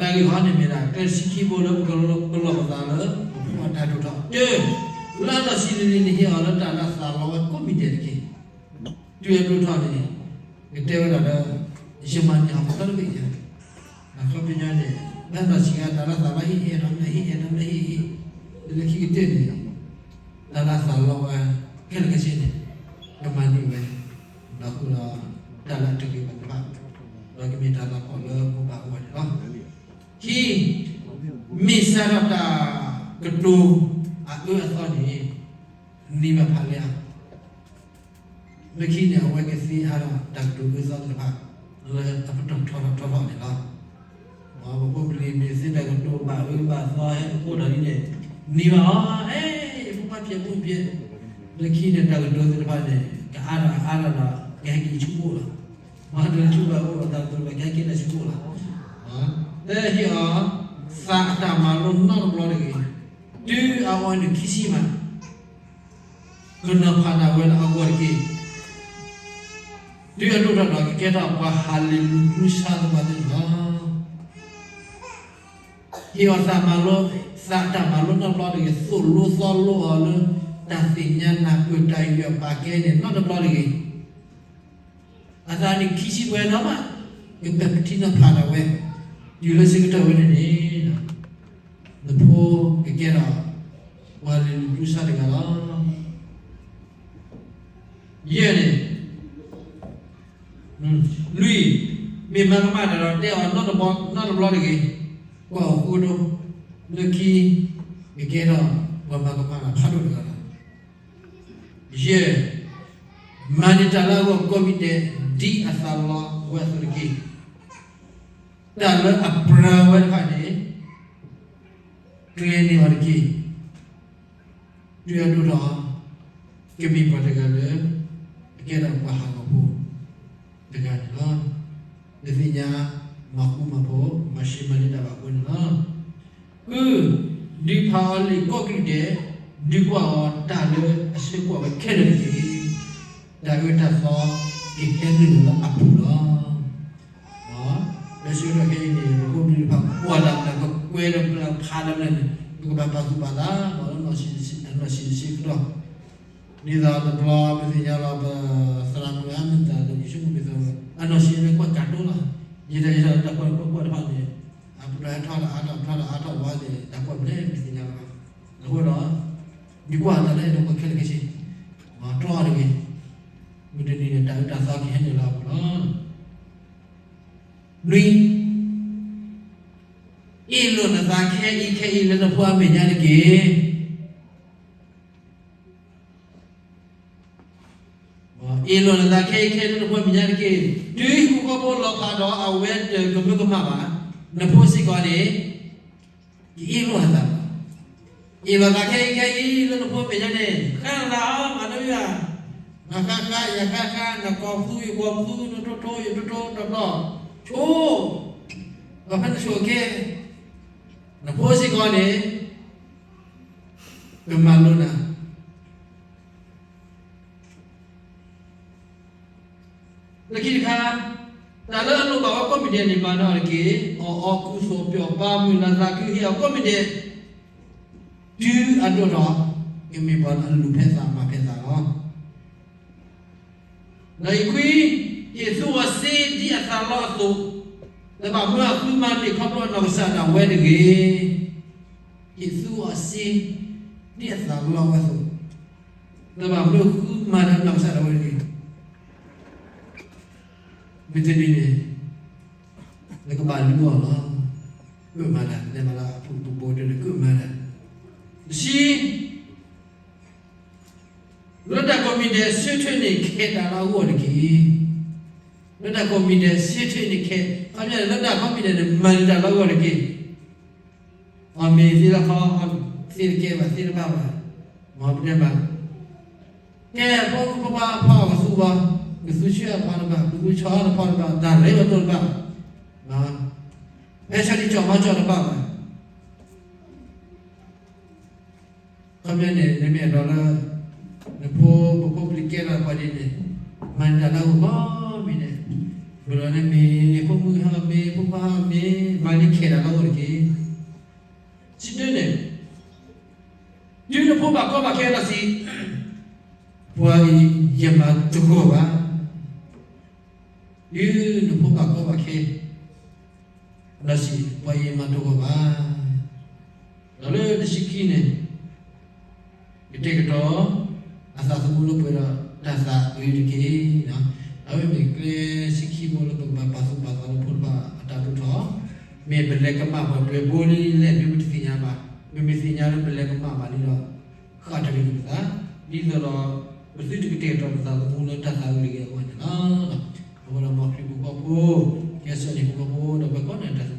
တၢ်ဂ့ၢ်ခီန့ၣ်မ့ၢ်ဒၣ် ကျဲတဆံခံဘိလၢပကလီၤပသးလၢ ပဖိအတၢ်ဒိၣ်ထီၣ် တုၤ လၢအနီၢ်ဆံးလံၤလံၤန့ၣ် ဟ့ၣ်အီၤလၢတၢ်လၢအသးလီဝဲကိးမံၤဒဲးတက့ၢ်. တုၤအဒိၣ်ထီၣ်န့ၣ် ကတဲဝဲဒၣ်လၢ ယမၤန့ၢ်အီၤပသီတဘ့ၣ်ညါ, အခီပညီန့ၣ် လၢနီၢ်ဆံးအတၢ်လၢအသးလီဟ့ၣ်ဟ့ၣ်ဒီးမ့ၢ်ဟ့ၣ်ဟ့ၣ်ဒီးမ့ၢ်ဟ့ၣ်ဟ့ၣ်, လၢခံကတၢၢ်န့ၣ် တၢ်လၢအသးလီဝဲ ခဲလၢာ်ခဲဆ့န့ၣ် ကမၤန့ၢ်ဝဲ ဒီးဃုာ်ဒီး တၢ်လၢအတဂ့ၤဘၣ်တဖၣ်, ဒီးကမ့ၢ်တၢ်လၢအဖီၣ်လၢမိၢ်ပၢ်အဂီၢ်န့ၣ်လီၤ. ခံ, မ့ၢ်စးထီၣ်တၢ်ကတိၤအအၢအသီန့ၣ် န့ၢ်ဘၣ်ဖးလဲၢ်ဧါ. လၢခံန့ၣ် အဝဲကသ့အါထီၣ်တၢ်ကတိၤအၢသီသ့ၣ်တဖၣ် လၢအပတီၢ်ထီထီၣ်ထီထီၣ်န့ၣ်လီၤ. ပဖိပလံၤမ့ၢ်သ့တၢ်ကတိၤဘၣ်အၢဘၣ်သီဟဲအိၣ်ဒီးဒ်န့ၣ် န့ၢ်ဘၣ်အီၤ, ဟဲ ယဖိခွါဖျဲးဖိဖျဲး, လၢခံန့ၣ် တၢ်ကတိၤသ့ၣ်တဖၣ်န့ၣ် ကအါထီၣ်အါထီၣ်ဒီး ကဟဲက့ၤဆူၣ်အိၣ်လီၤ. မ့ၢ်တဆူၣ်ဘၣ်အိၣ်ဒီးတၢ်ကတိၤတဖၣ် ကဟဲက့ၤလၢဆူၣ်အိၣ်လီၤ. လၢဟ့ၣ်အီၤ သးအတၢ်မၤလိနီတဘျီတဂ့ၤ, တုၤအအီၣ်နုာ်ခံဆံမး ကနီၤဖးဒၣ်ဝဲလၢအဂီၢ်တက့ၢ်. တုၤအဒိၣ်ထီၣ်ဒီးကကဲထီၣ်ပှၤဟးလ့လူၤကျူဆါသပှၢ်သ့ၣ်တဖၣ်လီၤ. ဟ့ၣ်အီၤသးမၤလိ, သးအတၢ်မၤလိနီတဘျီတဂ့ၤ, သိၣ်လိသီလိအီၤလၢ တၢ်သ့ၣ်ညါနၢ်ပၢၢ်တၢ်ယီၢ်ပာ်ကဲန့ၣ်နီတဘျီတဂ့ၤ. အသးနုာ်ခံဆံပှဲၤနီၤမး, ကပဲာ်ပထံနီၤဖးဒၣ်ဝဲ, တုၤလၢဆၢကတီၢ်ဝဲန့ၣ်န့ၣ် နဖိကကဲထီၣ် ပှၤလ့လူၤကျူဆါတဂၤလီၤ. ယဲၢ်န့ၣ်, လွံၢ်, မ့ၢ်မၤကမၣ်တၢ်ဒီးတဲအီၤနီတဘျီတဂ့ၤ, ကွၢ်အီၤဃိဒိ, လၢခံ ကကဲထီၣ်ပှၤမၤကမၣ်တၢ်ဖးဒိၣ်တဂၤလီၤ. ယဲၢ်, မၤန့ၢ်တၢ်လၢအဂီၢ်ကိးမံၤဒဲး ဒ်အသးလီဝဲအသိးတက့ၢ်. တၢ်လၢအပြၢဝဲတဖၣ်န့ၣ် ကျဲၤန့ၢ်အီၤတက့ၢ်. တုၤအဒိၣ်ထီၣ် ကမ့ၢ်ပှၤတဂၤလၢ အကဲထီၣ်ပှၤဟးဂီၤဖိတဂၤန့ၣ်လီၤ. လၢသ့ၣ်ညါ မၤဃူမၤဖိး မၤရှဲမၤန့ၢ်တၢ်ဘၣ်အဃိန့ၣ်လီၤ. ဃု, ဒုးဖးအီၤလံာ်ကိးကလုာ်ဒဲး, ဒုးကွၢ်အီၤတၢ်လၢအဆၢကွၢ်ဝဲခဲလၢာ်တက့ၢ်. တၢ်အၢတၢ်သီ ကဟဲနုာ်လီၤလၢအပူၤလီၤ. လၢဆၢကတီၢ်ခဲအံၤန့ၣ် ပဖိပလံၤတဖၣ် ကွၢ်လၢ်လၢ် ကကွဲလၢ်လၢ် ဖးလၢ်လၢ်န့ၣ် ပကဘၣ်ပာ်သူၣ်ပာ်သး လီၤလၢနီၢ်ဆံးတဆံကတီၢ် ဒ်သိးတဘျီ ပသ့ၣ်ညါလီၤ ပသရၣ်မုၣ်အမုၢ်သးဒီး ယဆိကမိၣ်မ့ၢ်သး အနီၢ်ဆံးလၢကွၢ်ကၤတိလီၤ. ယတၢ်ယတၢ်တၢ်ကွၢ်ကွၢ်ကွၢ်တဖၣ်န့ၣ် အပတီၢ်ဟဲထီၣ်လၢအါထီၣ် ထီၣ်လၢအါထီၣ်ဘၣ်န့ၣ် တၢ်ကွၢ်ဘျဲၣ် ပသ့ၣ်ညါလီၤ. အဃိဒီး ဒုးကွၢ်တၢ်လၢအဲၣ်ဒိးကွၢ်ခဲလၢာ်ခဲဆ့ တြီတဂ့ၤ. မုၢ်တနံၤန့ၣ် တၢ်အၢတၢ်သီကဟဲနုာ်လီၤအပူၤလီၤ. နွံ, အ့ၣ်လိာ်နသးခဲအံၤခဲအံၤလၢနဖိအမဲာ်ညါတက့ၢ်. အ့ၣ်လိာ်နသးခဲအံၤခဲအံၤလၢနဖိအမဲာ်ညါတက့ၢ်. တုၤဟံၣ်ဖိဃီဖိလီၤဖးဒီးအဝဲတကမၢကမၣ်ဘၣ်, နဖိစ့ၢ်ကီးန့ၣ် ကအ့ၣ်လိာ်အသးလီၤ. အ့ၣ်လိာ်သးခဲအံၤခဲအံၤလၢနဖိအမဲာ်ညါန့ၣ် ဃါနသးအီၤ မၤတမံၤဘၣ်. နဃါဃါ ယဃါဃါ နကိးပသူ ယကိးပသူ နထိထိ ယထိထိ တဘျီ ဆိ ဒီးဖဲနဆိကဲ နဖိစ့ၢ်ကီးန့ၣ် ကမၤလိနၤ လၢခံတခါ, တၢ်လၢအလိၣ်ဘၣ်ဝဲကိးမံၤဒဲးန့ၣ် မၤန့ၢ်အီၤတက့ၢ်. အီၣ်အီကူသိးပျီၣ်ပာ်မုာ်လၤသးခုဟ့ၣ်အီၤကိးမံၤဒဲး, တုၤအဒိၣ်ထီၣ် ကမ့ၢ်ပှၤလၢအလူၤဖဲသးမၤဖဲသးလီၤ. နံၣ်ခွံ, ဟ့ၣ်သူအီၤစ့ဒ်အသးလီအသိး, လၢဘၣ်မၢအဃုမၤန့ၢ်ခီဖျိအနီၢ်ကစၢ်ဒၣ်ဝဲတဂ့ၤ. ဟ့ၣ်သူအီၤစ့ ဒ်အသးလီဝဲအသိး, လၢဘၣ်မၢဃုမၤန့ၢ်အနီၢ်ကစၢ်ဒၣ်ဝဲတဂ့ၤ. မုၢ်တနံၤန့ၣ် နကဘၣ်လူၤအီၤလီၤ. ကမၤတၢ် လဲၤမၤလၢအဖုၣ်ပူၤဘိဒၢးန့ၣ် ကမၤတၢ်. တဆံ, လၢတၢ်ကိးမံၤဒဲးဆၢထၢၣ်န့ၢ်ခဲတၢ်လၢအဂီၢ်တက့ၢ်. လၢတၢ်ကိးမံၤဒဲးဆၢထၢၣ်န့ၢ်ခဲ, ခီပညီန့ၣ် လၢတၢ်ကိးမံၤဒဲးန့ၣ် မၤန့ၢ်တၢ်လၢအဂီၢ်တက့ၢ်. အီၣ်မ့ၤသ့လၢခီ, သ့တကဲဘၣ် သ့တဘၣ်ဘၣ်, မ်ပတဲမး, ကဲ ဖိမုၣ်ဖိခွါဖီအီၣ်ကသူဘၣ်, ကသူဆှၢအဖီတဘၣ်, ကသူဆီအီၣ်တဖီတဘၣ်, တၢ်ရဲၣ်ဝဲတိၢ်တဘၣ်, ဖဲဆၢထံကၠီၣ်မၤကၠီၣ်တဘၣ်ဘၣ်. ခီပညီန့ၣ် နမ့ၢ်အဲၣ်ဒိးလၢ နဖိပဖိပလံၤကဲထီၣ်ပှၤဒ်န့ၣ်, မၤန့ၢ်တၢ်လၢအဂီၢ်ကိးမံၤဒဲး, ဘၣ်ဒီးနမ့ၢ်ဖိမုၣ်ဟီမ့ၢ် ဖိခွါဟီမ့ၢ် ပှၤန့ၣ်ခဲဒၣ်လၢအအိၣ်တက့ၢ်. စံးတၢ်န့ၣ်, တုၤနဖိဘၣ်ကီဘၣ်ခဲလီၤစံး, ပှၤအံၤယမၤတဂီၢ်ဘၣ်. တုၤနဖိဘၣ်ကီဘၣ်ခဲလီၤစံး, ပှၤအံၤယမၤတဂီၢ်ဘၣ်. ဒီးလၢတဆံခံန့ၣ်, ကတဲာ်ကတီၤအသးသမူလၢပှဲၤဒီးတၢ်သးအုးတက့ၢ်. အဝဲမ့ၢ်ကျဲဆံခံဘိလၢပကဘၣ်ပာ်သူၣ်ပာ်သးလၢဖိတဖၣ်အတၢ်ဒိၣ်ထီၣ်, မ့ၢ်ပလဲၤကမၣ်ပှၤပှဲၤဘိလံလဲၣ် မ့ၢ်ပတသ့ၣ်ညါဘၣ်. ပမ့ၢ်သ့ၣ်ညါလၢပလဲၤကမၣ်ဘၣ်လံဒီး ဃၣ်တရံးက့ၤပသး, ဒ်သိးဒီး ပသုတကတဲာ်ကတီၤပသးသမူလၢတၢ်သးအုးတဂ့ၤအဂီၢ်န့ၣ်လီၤ. အဃိဒီးမ်ခရံာ်ဖိဃီဖိ, ကဲစၢန့ၣ်ဖိဃီဖိ ဒီးပှၤကိးဂၤဒဲးတၢ်သ